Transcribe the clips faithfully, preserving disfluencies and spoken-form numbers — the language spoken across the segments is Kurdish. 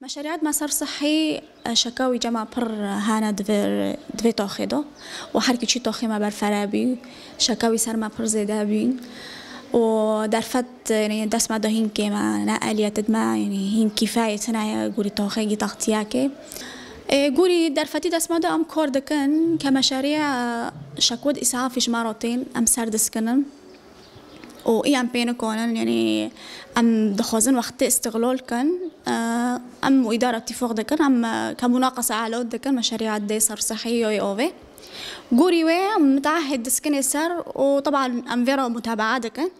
Meşeriyat me ser sihî, e, şeka wî cema pir hene di vê, di vê taxê de û her kî çî taxê me berfere bî, şeka wî ser me pir zêde bî û derfet, yanî dest me de hîn kêm e, ne eliyet dime, yanî hîn kîfeyê tune ye, gorî taxê gî taxtiyekê. E, gorî derfetî dest me de em kar dikin, ke meşeriya şekwed îsafî ji me re tên, em ser diskinin. û î em pê nikonin, yanî em dixwazin wextê îstiqlal kin, e, em û îdara tîfoq dikin, em, e, ke munaqese elot dikin, meşeriyat dê ser sihî yoyê ovê. Gorî wê em miteahid diskinê ser û teban em vê re mutabaa dikin.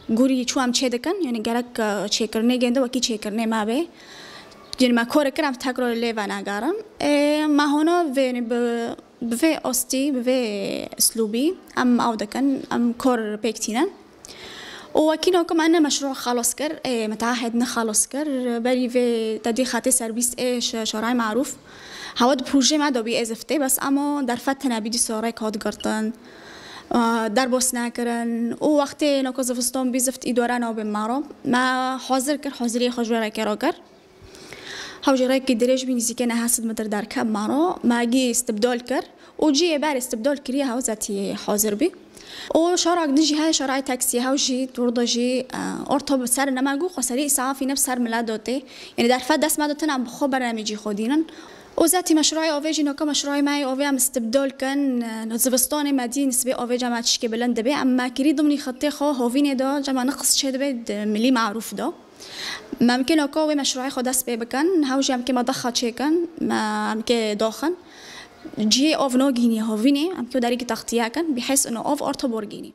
Gorî çû em çê dikin, yanî gerek, e, çêkirinê gênde wekî çêkirinê me bê. Yanî me kor kir em tekrar lê venegerin. Ê, me hona vê, yanî bi Bi vê astî, bi vê islûbî em ew dikin, em kor pêk tînin. Û wekî nokim ene meşrû xelas kir, ê, miteahid ne xelas kir. Berî vê tedî xetê serbîst ê şe-, şarayê marûf. Hewa di projê me de bî ê ziftê, bes emo derfet tine bî dîsa rêk hat girtin. Aa, derbas nekirin. Û wextê noka zivistan bî zift îdare nabê me re. Me hazir kir, haziriyê xwe ji wê rêkê re kir. Hew jî rêkî dirêj bî, nîzîkê neha sed metr derket maro. Me gî istibdal kir û cihê berê istibdal kiriye hew zetî hazir bî. Û şarak din jî heye, şarayê taksiyê hew jî, tur de jî, e, orto bi ser nema gu xweserî îsafî ne bi ser mile dotê. Yanî derfet dest me dotin em bi xwe beremî cî xwe dînin. Û zetî meşrayê ovê jî noka meşrayê me yê ovê em istibdal kin, e, zivistanê me dî nisbê ovê cema tişkê bilind dibe. Em me kirî dimnî xitê xwe hovînê de cema niqis çê dibe di milî marûf de. Me mimkîn e ku wê meşrûeyê xwe dest pê bikin, hew jî em kê me daxa çêkin, me em kê daxin. Cihê av nagihînî hovînê, em kê derîkî textiye kin, bihês ino av orto borgînî.